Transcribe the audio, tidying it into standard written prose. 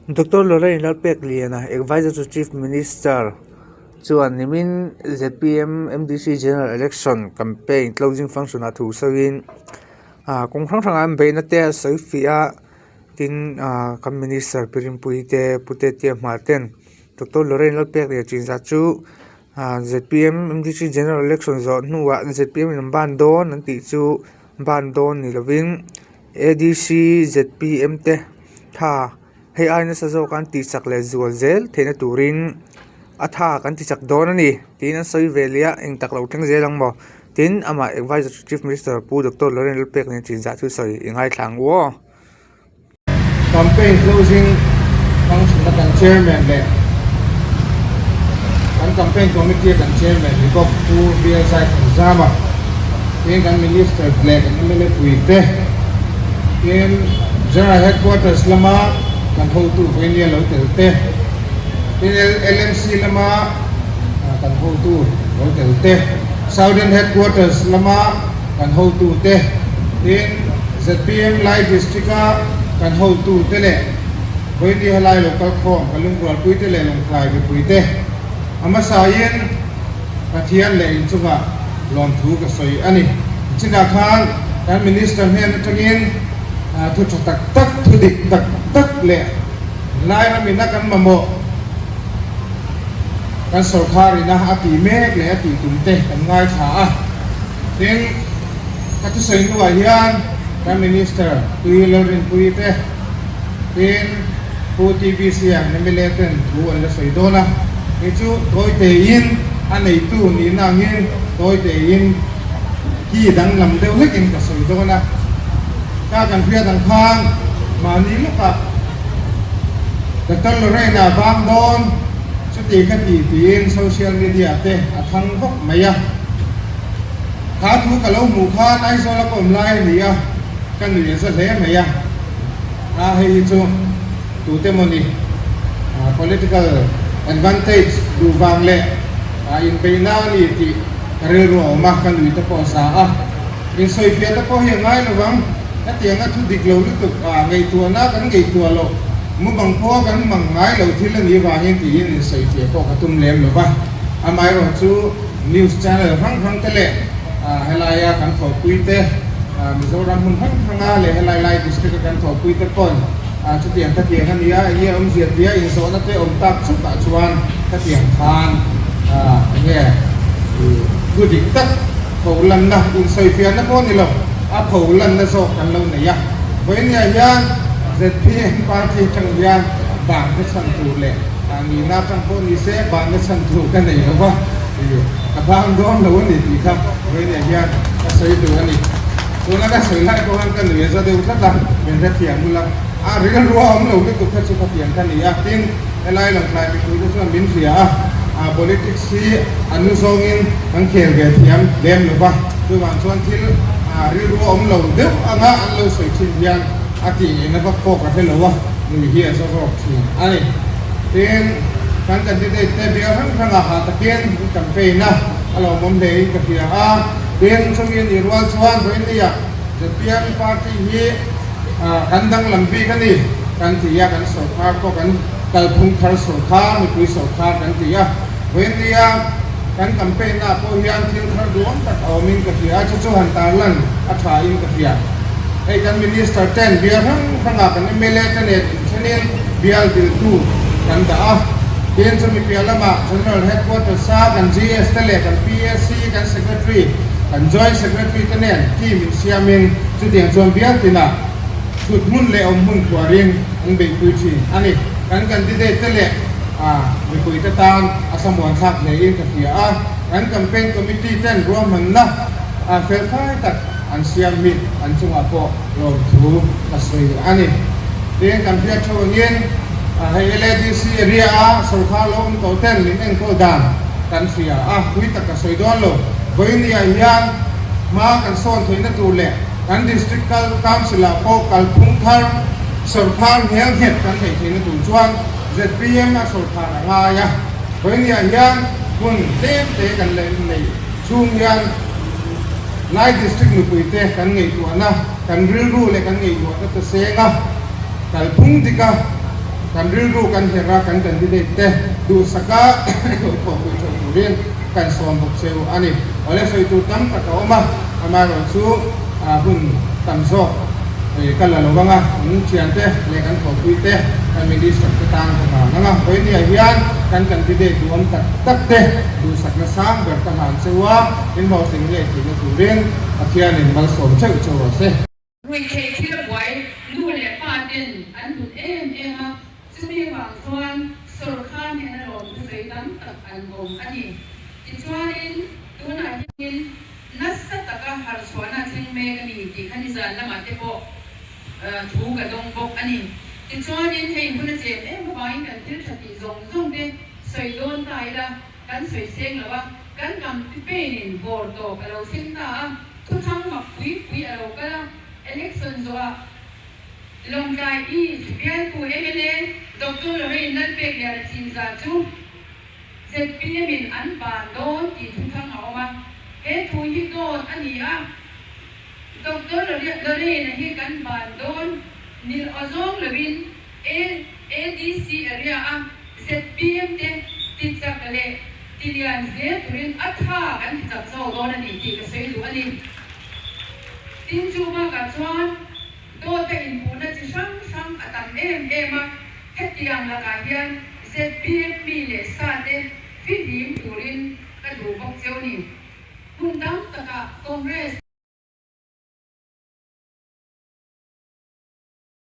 Doctor Lorraine Lalpekliana, Advisor to Chief Minister chuan nimin zpm MDC General Election Campaign Closing Function ah thu sawiin kawng hrang hrangah an beihna te a sawi fiah a, tin kan Minister Pi Rinpuii te Pu Tetea hmah ten Doctor Lorraine Lalpekliana chinzah chu zpm MDC General Election zawh hnuah zpm in an ban dawn an tih chu ban dawn ni lovin ADC zpm te tha hei ai nasa zawk an tih chak leh zual zel theihna turin a tha kan ti chak dawn a ni tiin an sawi ve leh a eng tak lo thleng zel ang maw tin amah adviser to chief minister Pu Doctor Lorrain Lalpekna chinzah chu sawi i ngaithla ang u aw. Campaign closing function a kan chairman leh kan campaign committee a kan chairman ni bawk Pu VL Zaithanzama tin kan minister leh kan mla pui te tin General Headquarters lama kan hotu vawinia lo tel te tin LMC lama kan hotu lo tel te Southern Headquarters lama kan hotu te tin zpm Lai District a kan hotu te leh vawinia helai lo kal khawm ka lungrualpui te leh lawngtlai mipui te a hmasain Pathian leh inchungah lawmthu ka sawi a ni. Chinah khan kan Minister hnen atangin thu tha tak tak, thu dik tak tak leh Lairam ina kan mamawh, kan sawrkhar ina a tih mek leh a tih tum te kan ngaithla a. Tin, ka thusawi hnuah hian kan Minister Tui Lalrinpuii te, tin Pu TBC-a mla ten thu an la sawi dawn a, kei chu tawi teiin a neitu nihna angin tawi teiin ki danglam deuh hlekin ka sawi dawn a. Ka kan hriat ang khan mahni lawkah Doctor Lorraine-a vang dawn chuti kha ti tiin social media te a thang vak mai a. Kha thu ka lo hmuh khan Aizawl-a ka awm lai a ni a, ka nuih a za hle mai a. A hei hi chu tute maw ni political advantage duh vang leh inbeihna a ni tih ka rilru a awm a, ka nui te pawh a za a. Insawifiah te pawh hi a ngai lovang, hetianga thu dik lo lutuk ngaihtuahna kan ngaihtuah loh, mumang pawh kan mang ngai lo thil a nih vangin tiin insawifiah pawh ka tum lem lova. Amaherawhchu news channel hrang hrang te leh helaia kan thawhpui te, Mizoram hmun hrang hranga leh helai lai district a kan thawhpui te pawn chutiang khatiang a nia, enge awmzia tia inzawhna te awm tak chukah chuan khatiang khan enge thu dik tak pholanna insawifiahna pawh ni lo, a pholanna zawk kan lo nei a. Vawinia hian zpm party atang hian banna chhan tur leh nihna atang pawh ni se banna chhan tur ka nei lo va, ka bang dawn lo a ni tih kha vawinia hian ka sawi tur a ni. Tuna ka sawi lai pawh khan ka nui a za deuh tlat a, min hrethiam bul a, a rilru a awm lo lutuk kha chu khatiang ka ni a, tin helai Lawngtlai mipui te chuan min hria a, a politics hi a nu zawngin kan khel ve thiam lem lo va, chuvang chuan thil rilru a awm lo deuh anga an lo sawi thin hian a tih ngeina vak pawh ka hre lo a, nui hi a za zawk thin a ni. Tin, kan candidate te bial hrang hrangah hah takin an campaign a, a lawmawm hlein ka hria a. Tin, chumi a nih rual chuan Vawinia zpm party hi kan danglam bik a ni kan ti a, kan sawrkar pawh kan kalphung thar sawrkar, mipui sawrkar kan ti a. Vawinia kan campaign ah pawh hian thil thar duam tak a awmin ka hria a, chu chu han tarlan a tha in ka hria. Hei kan minister ten bial hrang hrangah kan mla te nen inthenin bial diltu kan dah a. Tin, chumi piah lamah General Headquarters a kan GS te leh kan PAC, kan Secretary, kan Joint Secretary te nen team insiamin chutiang chuan bial tinah thut hmun leh awm hmun khuarin an beihpui thin a ni. Kan candidate te leh mipui te tan a thlamuan thlak hlein ka hria a, kan campaign committee ten ruahmanna felfai tak an siam hi an chungah pawh lawmthu ka sawi a ni. Tin, kan hriat tho angin hei LADC area a sawrkar lo awm tawh ten min enkawl dan kan hria a, pui tak ka sawi dawn lo. Vawinia hian hma kan sawn theihna tur leh kan District Council ah pawh kalphung thar sawrkar nghel nghet kan neih theihna tur chuan zpm a sawrkar a ngai a. Vawinia hian hun tlem te kan neih chhung hian Lai District mipuite kan ngaihtuahna, kan rilru leh kan ngaihtuahna te seng a, kalphung dik a. Kan rilru kan herh a, kan candidate te duhsaka lo thawhpui theuh turin kan sawm bawk cheu a ni. Awle sawi tur tam tak a awm a, amaherawhchu hun tam zawk ka la lo ang a, kan thiante leh kan thawhpui te, kan minister te tan ka hlan ang a. Vawinia hian kan candidate duhawm tak tak te duhsakna sang ber ka hlan cheu a, in hlawhtling ngei theihna turin Pathianin malsawm theuh cheu rawh se. Ruihtheih thil a buai nu leh pa ten an hlut em em a, chumi vang chuan sawrkar hnena lawm thusawi tam tak an awm a ni. Tichuanin tunah hianin nasa taka harhchhuahna a thleng mek a ni tih kha nizan lamah te pawh thu ka dawng bawk a ni. Tichuanin hei hun a chem em avangin kan thil tha tih zawng zawng te sawi dawn ta ila kan sawi seng lo a, kan campaign in vawr tawp a lo thleng ta a. Thuthang mak pui pui a lo kal a, election zawhah Lawngtlai East bialtu mla Doctor Lorraine Lalpekliana chinzah chu zpm in an ban dawn tih thuthang a awm a, he thu hi dawt a ni a, Doctor Lorraine-a hi kan ban dawn nil aw zawng lovin ADC area a zpm te tichak leh tilian zel turin a tha kan ti chak zawk dawn a ni tih ka sawi duh a ni. Tin chu bakah chuan dawta inpuhna chi hrang hrang a tam em em a, hetiang lakah hian zpm mi leh sa te fihlim turin ka duh bawk cheu ni. Hmun tam takah Congress.